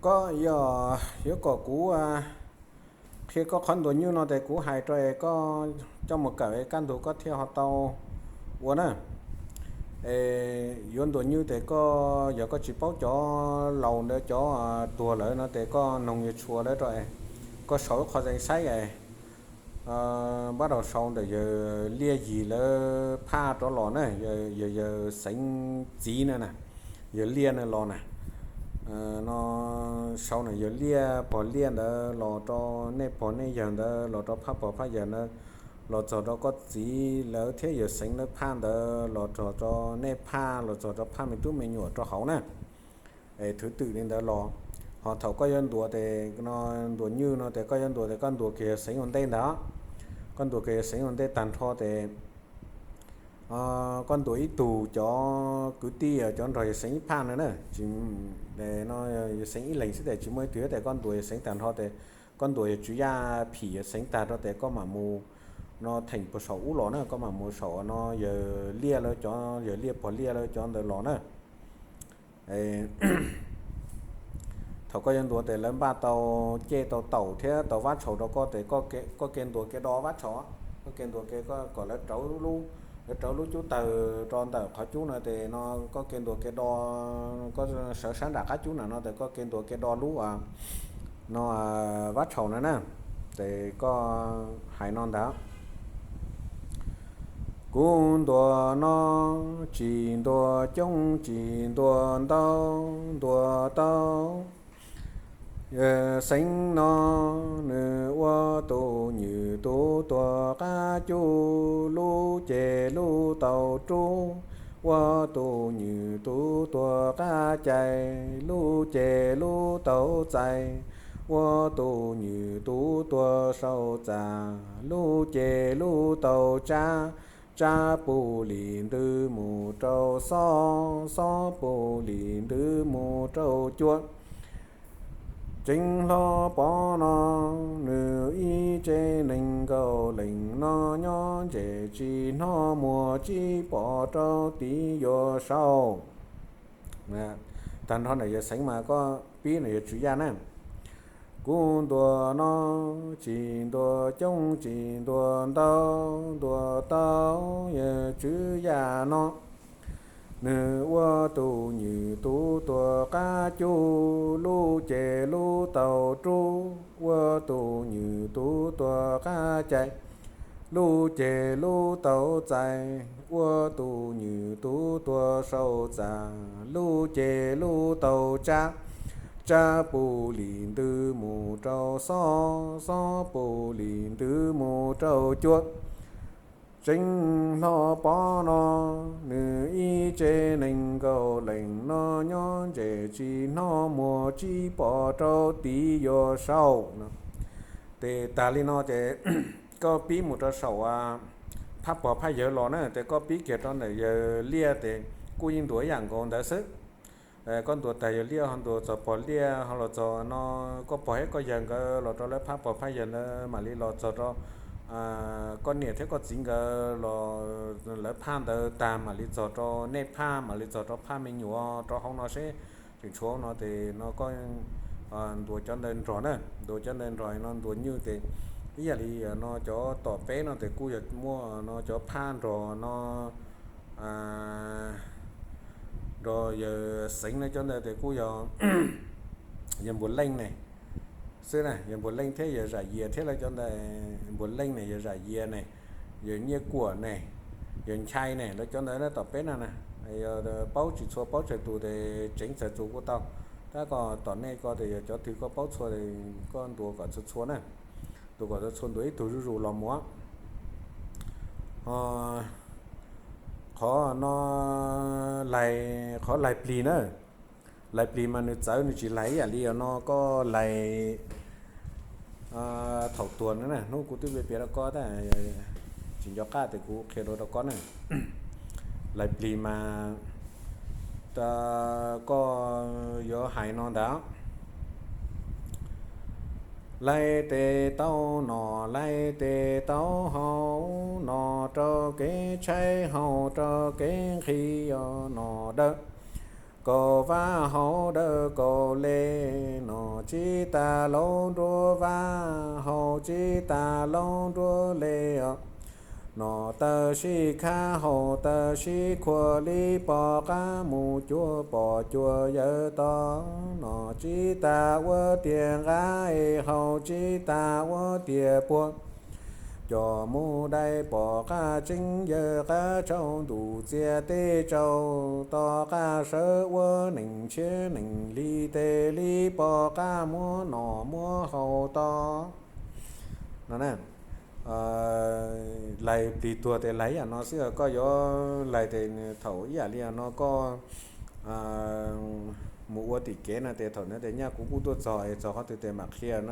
Koj yog yuav kom kuv qhia koj qhov ntuas nyuj no ces kuv hais rau es koj coj mus kawm es kaj ntug koj thiaj ho tau ua na. Es yuav ntuas nyuj ces koj yog koj tsis paub cov laus ntawd cov tuag lawm no ces koj noog yawg tshua lawv rau es koj sau ib qho zees saib es npab rau sau ntawm yawg Liaj Yig lawv phaj rov los na, yawg, yawg Xeev txiv na na, yawg Liaj na los na. No sau na yawg Liaj pog Liaj ntawd los rau nej pog nej yawg ntawd los rau phaj pog phaj yawg ntawd los txog rau koj txiv lawv thiab yawg Xeev lawv phaj ntawd los txog rau nej phaj los txog rau phaj me tub me nyuam rau hauv na. Es thwv twm li ntawd los, ho thaum koj yuav ntuas ces no ntuas nyuj no ces koj yuav ntuas ces koj ntuas kiag yawg Xeev ua ntej ntag. Koj ntuas kiag yawg Xeev ua ntej tag nrho ces koj ntuas ib tug cov kwv tij cov nrog yawg Xeev ib phaj no na, tsis, no yawg Xeev ib leeg xwb ces tsis muaj ib tug thiab ces koj ntuas yawg Xeev tag nrho ces koj ntuas yawg Tswv Yaj phim yawg Xeev tag nrho ces koj mam mus no theem puag saum ub los na, koj mam mus saum no yawg Liaj lawv cov, yawg Liaj pog Liaj lawv cov ntawd los na. Thaum koj yuav ntuas ces lawv npaj tau cej tau taum thiab tau vab tshaus rau koj ces koj ke ntuas ke do vab tshaus, koj ke ntuas ke kom lawv rauv lub, lawv rauv lub cub tawg rau ntawm qhov cub no ces no koj ke ntuas ke do, koj sawv sab nram qab cub na no ces koj ke ntuas ke do lub no vab tshaus na na. Ces koj hais no ntag: Kuv ntuas no tsis ntuas coob tsis ntuas ntau, ntuas tau Xeev no nws ua tus nywm tub tuag qab cub, lub ceg lub tau rub, ua tus nywm tub tuag qab cais, lub ceg lub tau txais, ua tus nywm tub tuag sau txas, lub ceg lub tau tsab, tsab pus lim ntws mus rau xob, xob pus lim ntws mus rau cua. Tseev hlo pov no nws ib tsev neeg nkaus leej no nyob ntsej tsis hnov muag tsis pom rau tid yuav sau. Tag nrho ntawm yawg Xeev mas koj pib ntawm yawg Tswv Yaj na. Kuv ntuas no tsis ntuas coob tsis ntuas ntau, ntuas tau yawg Tswv Yaj no. Nws ua tus nywm tub tuag qab cub, lub ceg lub tau rub, ua tus nywm tub tuag qab cais, lub ceg lub tau txais, ua tus nywm tub tuag sau txas, lub ceg lub tau tsab, tsab pus lim ntws mus rau xob, xob pus lim ntws mus rau cua. Tseev hlo pov no nws ib tsev neeg nkaus leej no nyob ntsej tsis hnov muag tsis pom rau tid yuav sau no. Ces tag li no ces koj pib mus rau saum phab pog phab yawg los na, ces koj pib kiag rau ntawm yawg Liaj ces kuj yeej ntuas ib yam nkaus ntawd xwb. Koj ntuas tag yawg Liaj ho ntuas txog pog Liaj ho los txog no koj pog thiab koj yawg nkawd los rau lawv phab pog phab yawg ntawd mam li los txog rau koj niam thiab koj txiv nkawd los lawv phaj ntawd tag mam li txog rau nej phaj mam li txog rau phaj me nyuam rau hauv no seb tseem tshuav no ces no koj ntuas cov ntawd nrog na, ntuas cov ntawd nrog no ntuas nyuj ces ib yam li no cov tom peb no ces kuj yog muaj no cov phaj nrog no nrog yawg Xeev lawv cov ntawd ces kuj yog yawg Npuas Leej ne xwb na, yawg Npuas Leej thiab yawg Zam Yias thiab lawv cov ntawd, Npuas Leej ne, yawg Zam Yias ne, yawg Nyiaj Kuam ne, yawg Nchai ne, lawv cov ntawd na tom peb na na. Yog paub tsis txhua paub tsawg tus ces tseev txhua tus kuj tau, tab koj tom nej ko ces yog cov twg koj paub txhua koj ntuas kom txhua txhua na, ntuas kom txhua txhua, ntuas ib tug zuj zus los mus. Qhov no lais, qhov lais plig na, lais plig mas nws txawv nws tsis lais ib yam li no koj lais thaum tuag na, hnub kuv twb piav rau koj, tsis nco qab ces kuv qhia dua rau koj na. Lais plig mas koj yuav hais no ntag: Lais tes taub no, lais tes taub hau no, rau kev tshaib hau rau kev nqhis os no dawb. kaum vaj hauv dawb kaum le, nom tsib tag laub nruab vaj, haus tsib tag laub nruab le os. Nom tawg sib khab haus tawg sib khuam li pom qab mus cuag pom cuag yawg to. Nom tsib tag ua tiag nqa es haus tsib tag ua tiag puag. Coj mus dai pom qab tseeb yawg qab tsaus ntuj txias teb tsaus, tom qab sawv ua neeg tshiab neeg li tes li pom qab muab nom muab haus to no na. Lais plig tuag tes lais ib yam no xwb, koj yuav lais tes thaum ib yam li no koj mus ua tim kev no tes thaum no tes nyaj kuv kuj tuaj txog es txog qhov twg tes mam qhia no.